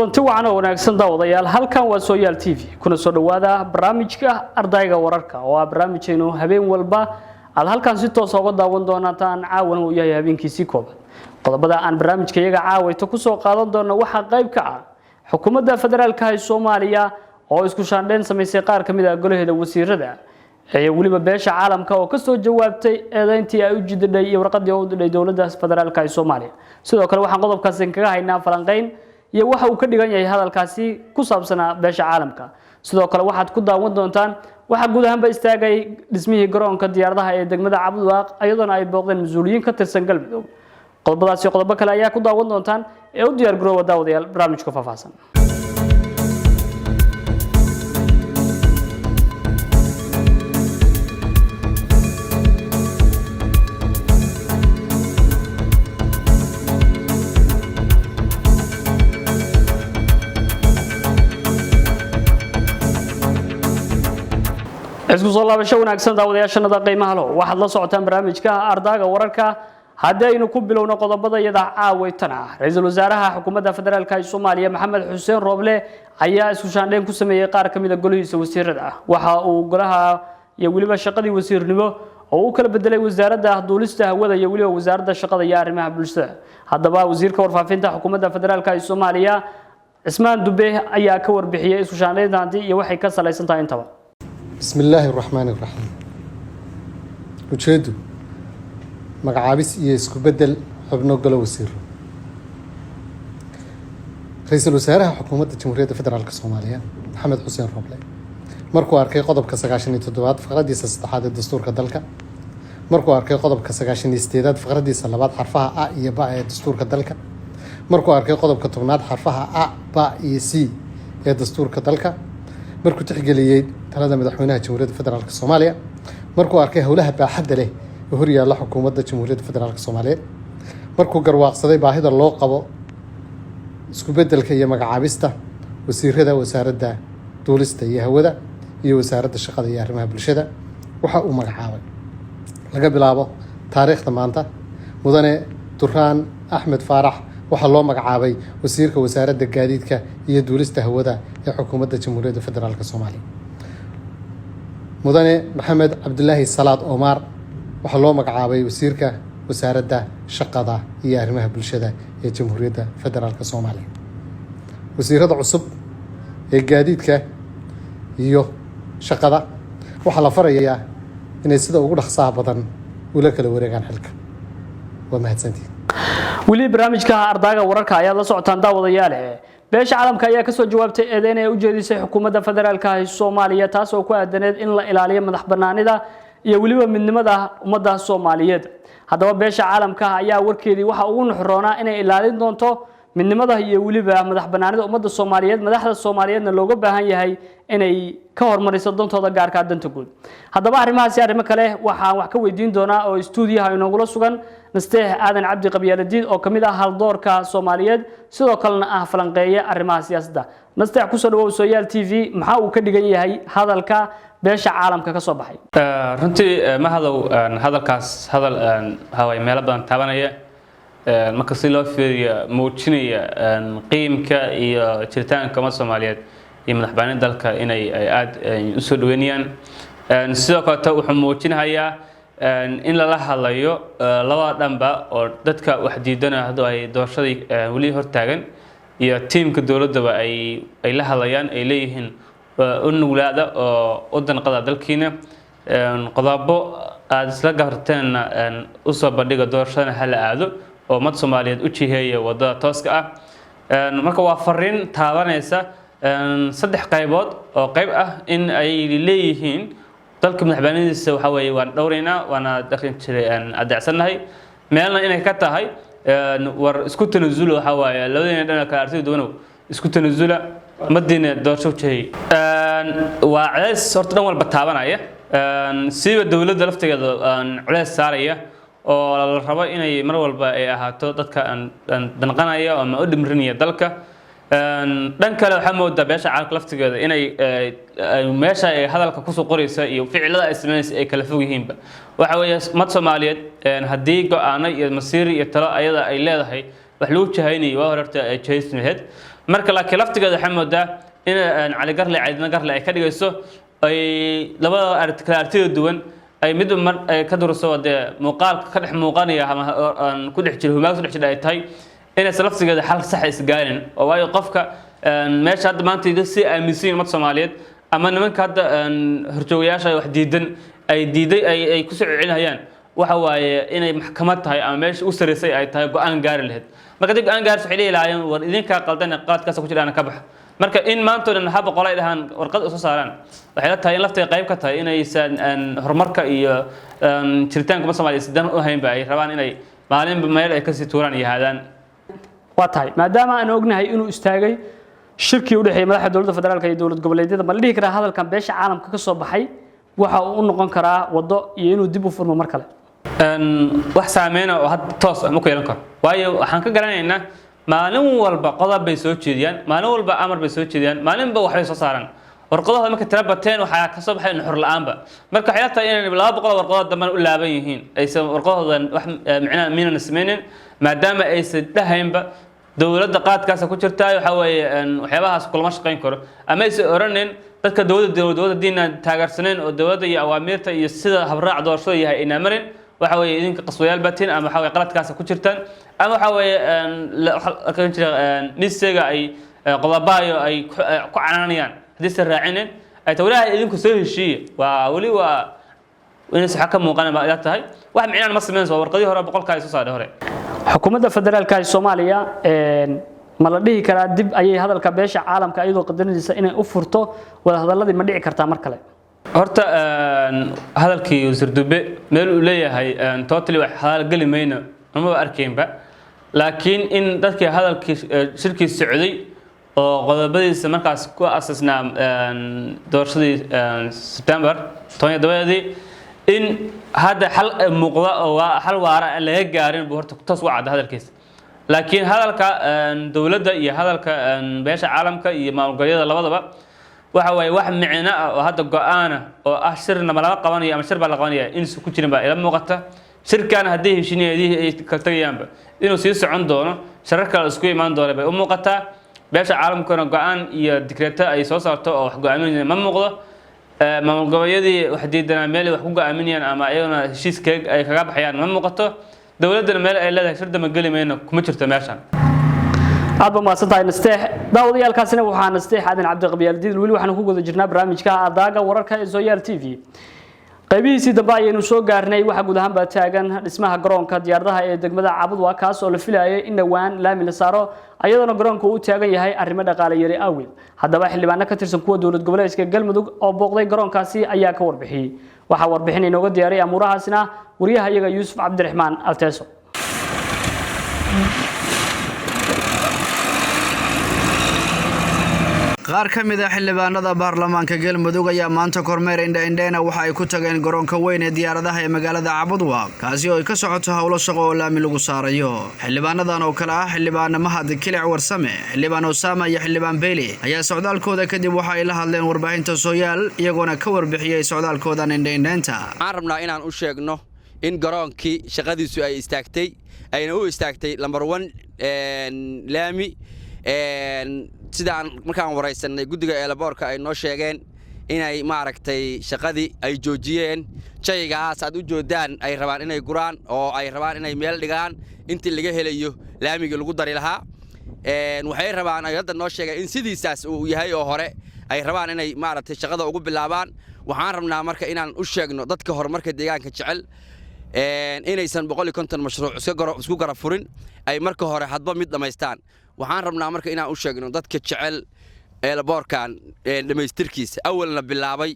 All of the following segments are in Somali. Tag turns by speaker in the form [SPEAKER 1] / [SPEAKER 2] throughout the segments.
[SPEAKER 1] Kulanti wacan oo wanaagsan, daawadayaal. Halkan waa Sooyaal TV, kuna soo dhowaada barnaamijka Ardayga Wararka, oo ah barnaamijaynu habeen walba aad halkan si toosa uga daawan doonaataan. Caawana uu yahay habeenkiisii koobaad. Qodobada aan barnaamijka iyaga caawayto kusoo qaadan doono waxaa qayb ka ah xukuumadda federaalka ee Soomaaliya oo isku shaandheyn samaysay qaar ka mid ah golaheeda wasiirada, iyo weliba beesha caalamka oo kasoo jawaabtay eedeyntii ay u jidadhay iyo warqadii u didhay dowladda federaalka ee Soomaaliya. Sidoo kale waxaan qodobkaasi kaga haynaa falanqeyn iyo waxa uu ka dhigan yahay hadalkaasi ku saabsanaa beesha caalamka. Sidoo kale waxaad ku daawan doontaan waxaa guud ahaanba istaagay dhismihii garoonka diyaaradaha ee degmada Cabudwaaq, iyadoona ay booqdeen mas-uuliyiin ka tirsan Galmudug. Qodobadaasi qodobo kale ayaa ku daawan doontaan ee u diyaar garoowa, daawadayaal, barnaamijka faahfaahsan. Isku soo laabasho wanaagsan, daawadayaashanada qiimaha lo. Waxaad la socotaan barnaamijka Ardaaga Wararka. Haddii aynu ku bilowno qodobada iyada caawaytana, ra-iisul wasaaraha xukuumadda federaalka ee Soomaaliya Maxamed Xuseen Rooble ayaa isku shaandheyn ku sameeyey qaar ka mid a golihiisa wasiirada ah. Waxa uu golaha iyo weliba shaqadii wasiirnimo oo u kala bedelay wasaaradda duulista hawada iyo weliba wasaaradda shaqada iyo arrimaha bulshada. Haddaba wasiirka warfaafinta xukuumadda federaalka ee Soomaaliya Cismaan Dube ayaa ka warbixiyey isku shaandheyntaanti iyo waxay ka salaysan tahay intaba.
[SPEAKER 2] Bismi illaahi araxmaani iraxiim. Ujeeddu: magacaabis iyo isku beddel xubno golo wasiiro. Ra-iisul wasaaraha xukuumadda Jamhuuriyadda Federaalka Soomaaliya Maxamed Xuseen Roble markuu arkay qodobka 97aad faqradiisa saddexaad ee dastuurka dalka, markuu arkay qodobka 98aad faqradiisa labaad xarfaha a iyo ba ee dastuurka dalka, markuu arkay qodobka 10aad xarfaha a, ba iyo c ee dastuurka dalka, markuu tixgeliyey talada madaxweynaha Jamhuuriyadda Federaalka Soomaaliya, markuu arkay howlaha baaxadda leh ee horyaalla xukuumadda Jamhuuriyadda Federaalka Soomaaliyeed, markuu garwaaqsaday baahida loo qabo isku beddelka iyo magacaabista wasiirada wasaaradda duulista iyo hawada iyo wasaaradda shaqada iyo arrimaha bulshada, waxa uu magacaabay laga bilaabo taariikhda maanta mudane Duraan Axmed Faarax. Waxaa loo magacaabay wasiirka wasaaradda gaadiidka iyo duulista hawada ee xukuumadda Jamhuuriyadda Federaalka Soomaaliya. Mudane Maxamed Cabdulaahi Salaad Omar waxaa loo magacaabay wasiirka wasaaradda shaqada iyo arrimaha bulshada ee Jamhuuriyadda Federaalka Soomaaliya. Wasiirada cusub ee gaadiidka iyo shaqada waxaa la farayaa inay sida ugu dhaqsaha badan ula kala wareegaan xilka. Waa mahadsantihin.
[SPEAKER 1] Weli barnaamijka Ardaaga Wararka ayaad la socotaan, daawadayaale. Beesha caalamka ayaa kasoo jawaabtay eedeyn ay u jeedisay xukuumadda federaalka ee Soomaaliya, taas oo ku aadaneed in la ilaaliyo madax banaanida iyo weliba midnimada ummadda Soomaaliyeed. Haddaba beesha caalamka ayaa warkeedii waxa ugu nuxroonaa inay ilaalin doonto midnimada iyo weliba madax banaanida ummadda Soomaaliyeed, madaxda Soomaaliyeedna looga baahan yahay inay ka hormariso dantooda gaarka danta guud. Haddaba arrimahaasi arrimo kale waxaan wax ka weydiin doonaa oo istuudiyaha inoogula sugan Nasteex Aadan Cabdi Qabyaaladiid, oo kamid ah haldoorka Soomaaliyeed, sidoo kalena ah falanqeeye arrimaha siyaasadda. Nasteex, kusoo dhawow Sooyaal TV. Maxaa uu ka dhigan yahay hadalka beesha caalamka ka soo baxay?
[SPEAKER 3] Runtii mahadow, hadalkaas hadal haway meelo badan taabanaya, marka si loo fiiriyo muujinaya qiimka iyo jiritaanka ummadda Soomaaliyeed iyo madaxbanida dalka inay aada usoo dhaweynayaan. Sidoo kaleeto wuxuu muujinayaa in lala hadlayo labada dhanba, oo dadka wax diidana hadduu ay doorashadii weli hortaagan iyo tiimka dowladdaba ay la hadlayaan, ay leeyihiin u nuglaada oo u danqada dalkiina, qodobo aada isla garteenna usoo bandhiga, doorashadana hala aado oo ummad Soomaaliyeed u jiheeya wadada tooska ah. Marka waa fariin taabanaysa saddex qaybood, oo qayb ah in ay leeyihiin dalka madaxbanadiisa waxa weeye waan dhowraynaa, waana dhaqan jiray adeecsannahay, meelna inay ka tahay war isku tanasula, waxa waaye labadiina dhinac kale artida duwanow isku tanasula, madiina doorasho jahey. Waa culays horta dhan walba taabanaya, siiba dowladda laftigeeda culays saaraya, oo la rabo inay mar walba ay ahaato dadka danqanaya ama u dhimrinaya dalka. Dhan kale waxaa moodaa beesha caalamka laftigeeda inay meesha ay hadalka kusoo qoraysa iyo ficilada ay sameynaysa ay kala fog yihiinba. Waxa weeye ummad Soomaaliyeed haddii go-aano iyo masiiri iyo talo ayada ay leedahay wax lagu jahaynayo, waa hore horta ay jahaysmaheed. Marka laakiin laftigeeda waxay moodaa in Cali Garle, Caydna Garle ay ka dhigayso ay labada aragti kala aragtida duwan ay midba mar ay ka durso, dee muuqaalka ka dhex muuqanaya ama aan ku dhex jiro humaag ku dhex jira ay tahay inaysan laftigeeda xal sax isgaarin. Oo waayo qofka meesha hadda maanta dad si aaminsan yihiin ummadda Soomaaliyeed ama nimanka hadda horjoogayaasha wax diidan ay diiday ay ku soo celinayaan waxa waaye inay maxkamad tahay ama meesha u sareysay ay tahay go'aan gaari lahayd. Marka dib go'aan gaaris waxay dhihi lahaayeen, war idinkaa qaldan, qaladkaas ku jiraan ka baxa. Marka in maanta oo dhan haba qolo ay dhahaan warqad usoo saaraan, waxay la tahay in lafteeda qayb ka tahay inaysan horumarka iyo jiritaanka ummadda Soomaaliyeed sidan u haynba, ay rabaan inay maalinba meel ay kasii tuuraan iyo haadaan.
[SPEAKER 1] Waa tahay, maadaama aan ognahay inuu istaagay shirkii u dhexeeyay madaxda dowladda federaalka iyo dowlad goboleedyada, ma la dhihi karaa hadalkan beesha caalamka ka soo baxay waxa uu u noqon karaa waddo iyo inuu dib u furmo mar kale?
[SPEAKER 3] Wax saameyna oo hadda toos ah ma ku yeelan karo, waayo waxaan ka garanaynaa maalin walba qodob bay soo jeediyaan, maalin walba amar bay soo jeediyaan, maalinba waxbay soo saaraan. Warqadahooda markay tira bateen waxaa ka soo baxay nuxur la'aanba. Marka waxay la tahay inay 200 warqadood dambana u laaban yihiin, aysan warqadahoodan wax micnaha miinana sameynin, maadaama aysan dhahaynba dowladda qaadkaasa ku jirtaa, waxa weeye waxyaabahaas kulama shaqayn karo, ama aysan oranin dadka dowladda diina taageersaneen oo dowladda iyo awaamiirta iyo sida habraac doorashada yahay aynaa marin, waxa weeye idinka qaswayaal baatiin, ama waxa weeye qaladkaasa ku jirtaan, ama waxa weeye waxa la jira misega ay qodobaayo ay ku canaanayaan haddii raacinin ay tawlaha idinku soo heshiiye. Waa weli waa inaysan wax ka muuqan baa ila tahay, wax micnaan ma sameynayso, waa warqadii hore 100-ka ay soo saarhay hore.
[SPEAKER 1] Xukuumadda federaalka ee Soomaaliya ma la dhihi karaa dib ayay hadalka beesha caalamka iyadoo qadarinaysa inay u furto wadahadaladii? Ma dhici kartaa mar kale?
[SPEAKER 3] Horta hadalkii wasiir Dube meel uu leeyahay totally wax hadal geli mayno amaba arkaynba, laakiin in dadkii hadalkii shirkii socday oo qodobadiisa markaas ku aasasnaa doorashadii September 17-deedii in hadda xal muuqda oo xal waara aan laga gaarin buu horta toos u cadda hadalkiisa. Laakiin hadalka dowladda iyo hadalka beesha caalamka iyo maamul goboleedyada labadaba waxa waaye wax micno ah oo hadda go'aana oo ah shirna ma lama qabanayo ama shir baa la qabanaya inaysan ku jirin baa ila muuqata. Shirkan haddii heshiinayadihii ay kala tagayaanba inuu sii socon doono, shirar kale isku imaan doona bay u muuqataa. Beesha caalamkuna go'aan iyo dikreeto ay soo saarto oo wax go'aaminaya ma muuqdo. Maamul goboleedyadii wax diidanaa meel ay wax ku go'aaminayaan ama iyaguna heshiis ay kaga baxayaan ma muuqato. Dowladdana meel ay leedahay shir dama geli mayno kuma jirto meeshan.
[SPEAKER 1] Aad ba mahadsan tahay, Nasteex. Daawadayaalkaasina waxaa Nasteex Aadan Cabdiqabyaal Diidil. Weli waxaanu ku guda jirnaa barnaamijka Ardaaga Wararka ee Sooyaal TV. Qaybihiisii dambe ayaynu soo gaarnay. Waxaa guud ahaan baa taagan dhismaha garoonka diyaaradaha ee degmada Caabudwa, kaas oo la filayay in dhowaan laami la saaro, ayadoona garoonka uu taagan yahay arrimo dhaqaale yari awgeed. Haddaba xildhibaano ka tirsan kuwa dowlad goboleedka Galmudug oo booqday garoonkaasi ayaa ka warbixiyey. Waxaa warbixin inooga diyaaray amuurahaasina wariyaha iyaga Yuusuf Cabdiraxmaan Alteeso.
[SPEAKER 4] Qaar ka mid ah xildhibaanada baarlamaanka Galmudug ayaa maanta kormeer indha-indheyna waxa ay ku tageen garoonka weyn ee diyaaradaha ee magaalada Cabudwaaq, kaasi oo ay ka socoto howlo shaqo oo laami lagu saarayo. Xildhibaanadan oo kale ah xildhibaan Mahad Kilic Warsame, xildhibaan Osaama iyo xildhibaan Beyli ayaa socdaalkooda kadib waxa ay la hadleen warbaahinta Sooyaal, iyagoona ka warbixiyey socdaalkoodan indha-indheynta.
[SPEAKER 5] Waxaan rabnaa inaan u sheegno in garoonkii shaqadiisu ay istaagtay, ayna u istaagtay lambar 1 laami. Sidaan markaan waraysanay guddiga eelaboorka ay noo sheegeen inay maaragtay shaqadii ay joojiyeen, jaygaas aad u joodaan ay rabaan inay guraan oo ay rabaan inay meel dhigaan intii laga helayo laamigii lagu dari lahaa. Waxay rabaan ay hadda noo sheegeen in sidiisaas uu yahay oo hore ay rabaan inay maaragtay shaqada ugu bilaabaan. Waxaan rabnaa marka inaan u sheegno dadka horumarka deegaanka jecel inaysan 150 mashruuc isku garab furin, ay marka hore hadba mid dhammaystaan. Waxaan rabnaa marka inaan u sheegno dadka jecel eelaboorkan dhammaystirkiisa awalna bilaabay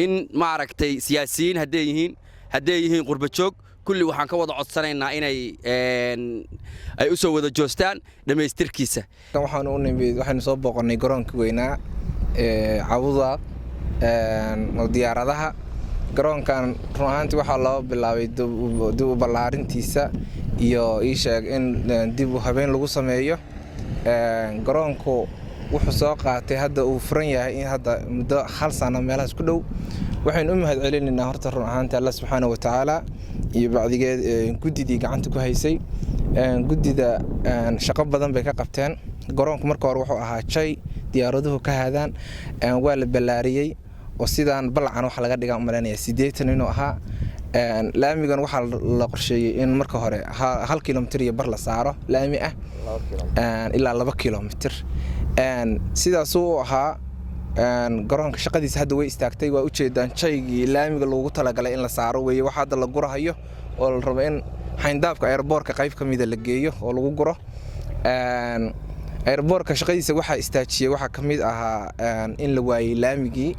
[SPEAKER 5] in maaragtay siyaasiyiin hadday yihiin qurba joog, kulli waxaan ka wada codsanaynaa inay ay u soo wada joostaan dhammaystirkiisa.
[SPEAKER 6] Waxaan u nimid, waxaynu soo booqannay garoonka weynaa ee Cabudaaq oo diyaaradaha. Garoonkan run ahaantii waxaa loo bilaabay dib u ballaarintiisa iyo ii sheeg in dib u habeen lagu sameeyo. Garoonku wuxuu soo qaatay hadda uu furan yahay in hadda muddo hal sano meelahaas ku dhow. Waxaynu u mahad celinaynaa horta run ahaantii Alla subxaana wa tacaala iyo bacdigeed guddidii gacanta ku haysay. Guddida shaqo badan bay ka qabteen. Garoonku marka hore wuxuu ahaa jay diyaaraduhu ka haadaan, waa la ballaariyey oo sidaan balcan waxa laga dhigaa umalaynaya 80 inuu ahaa. Laamigan waxaa la qorsheeyey in marka hore 1 kilomitir iyo bar la saaro laami ah ilaa 2 kilomitir. Sidaasuu u ahaa garoonka shaqadiisa. Hadda way istaagtay, waa ujeedaan jaygii laamiga loogu talagalay in la saaro weeye waxa hadda la gurahayo oo la rabo in xayndaabka airboortka qayb ka mida la geeyo oo lagu guro. Airboortka shaqadiisa waxaa istaajiyey waxaa ka mid ahaa in la waayey laamigii,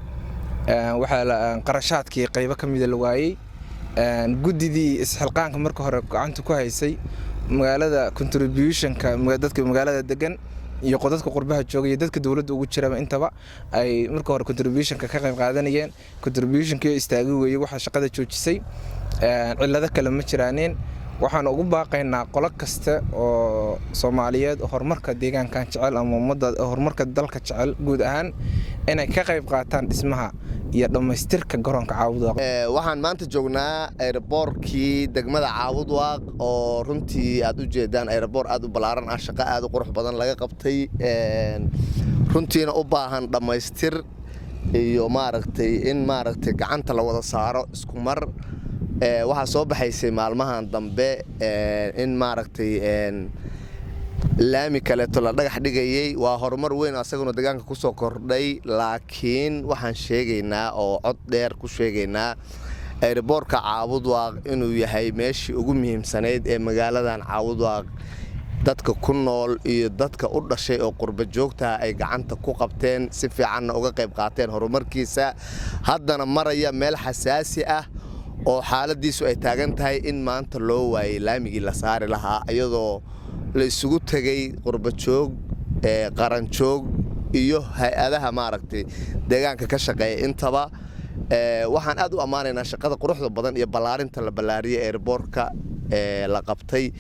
[SPEAKER 6] waxaa qarashaadkii qaybo ka mida la waayey. Guddidii isxilqaanka marka hore gacanta ku haysay magaalada, contributionka dadka magaalada degan iyo dadka qurbaha jooga iyo dadka dowladda ugu jiraba intaba ay marka hore contributionka ka qayb qaadanayeen, contributionkii istaagi weeyey, waxaa shaqada joojisay. Cillado kale ma jiraaneen. Waxaan ugu baaqaynaa qolo kasta oo Soomaaliyeed oo horumarka deegaankan jecel ama ummadda horumarka dalka jecel guud ahaan inay ka qayb qaataan dhismaha iyo dhammaystirka garoonka Caabudwaaq.
[SPEAKER 7] Waxaan maanta joognaa airboortkii degmada Caabudwaaq oo runtii aad u jeedaan airboort aad u ballaaran ah, shaqo aad u qurux badan laga qabtay, runtiina u baahan dhammaystir iyo maaragtay in maaragtay gacanta la wada saaro isku mar. Waxaa soo baxaysay maalmahan dambe in maaragtay laami kaleeto la dhagax dhigayey. Waa horumar weyn asaguna deegaanka kusoo kordhay, laakiin waxaan sheegaynaa oo cod dheer ku sheegaynaa airboortka Caabudwaaq inuu yahay meeshii ugu muhiimsanayd ee magaaladan Caabudwaaq dadka ku nool iyo dadka u dhashay oo qurba joogtaha ay gacanta ku qabteen, si fiicanna uga qayb qaateen horumarkiisa, haddana maraya meel xasaasi ah oo xaaladiisu ay taagan tahay in maanta loo waayey laamigii la saari lahaa, iyadoo la isugu tegay qurbajoog, qaranjoog iyo hay-adaha maaragtay deegaanka ka shaqeeya intaba. Waxaan aad u ammaanaynaa shaqada quruxda badan iyo ballaarinta la ballaariyey airboortka la qabtay.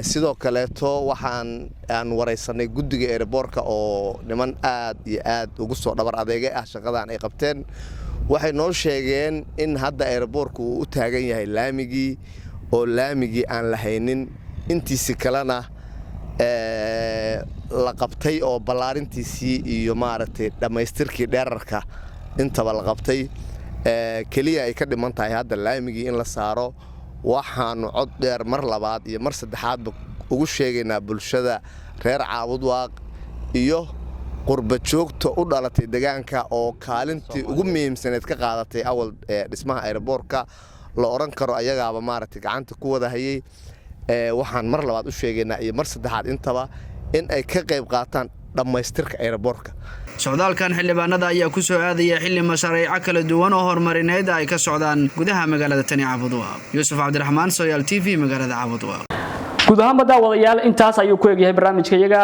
[SPEAKER 7] Sidoo kaleeto waxaan aan waraysanay guddiga airboortka oo niman aad iyo aad ugu soo dhabar adeegay ah shaqadan ay qabteen. Waxay noo sheegeen in hadda airboortka uu u taagan yahay laamigii oo laamigii aan lahaynin, intiisi kalena la qabtay oo ballaarintiisii iyo maaragtay dhammaystirkii dheerarka intaba la qabtay, keliya ay ka dhiman tahay hadda laamigii in la saaro. Waxaanu cod dheer mar labaad iyo mar saddexaadba ugu sheegaynaa bulshada reer Caabudwaaq iyo qurba joogta u dhalatay deegaanka oo kaalintii ugu muhiimsaneed ka qaadatay awal dhismaha airboortka la odhan karo ayagaaba maaragtay gacanta ku wada hayay. Waxaan mar labaad u sheegaynaa iyo mar saddexaad intaba in ay ka qayb qaataan dhammaystirka airboortka.
[SPEAKER 4] Socdaalkan xildhibaanada ayaa ku soo aadaya xilli mashaariico kala duwan oo horumarineed ay ka socdaan gudaha magaalada tani Caabudwaaq. Yuusuf Cabdiraxmaan, Soyaal TV, magaalada Caabudwaaq.
[SPEAKER 1] Guud ahaanba daawadayaal, intaas ayuu ku egyahay barnaamijka iyaga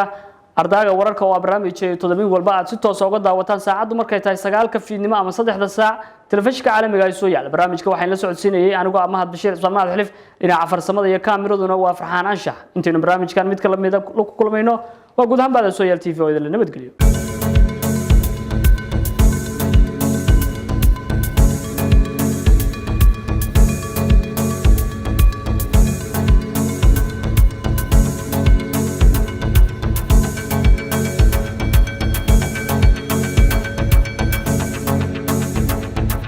[SPEAKER 1] Ardaaga Wararka oo barnaamij toddobiin walba aad si toos uga daawataan saacaddu markay tahay 9-ka fiidnimo ama 3-da saac telefishinka caalamiga ay soo yaal. Barnaamijka waxaan la socodsiinayay anigoo ah Mahad Bashiir Cusmaan Mahad Xilif, dhinaca farsamada iyo kaamiraduna waa Farxaan Anshax. Intaynu barnaamijkan mid kala mid ku kulmayno, waa guud ahaan baada Sooyaal TV oo idin nabadgeliyo.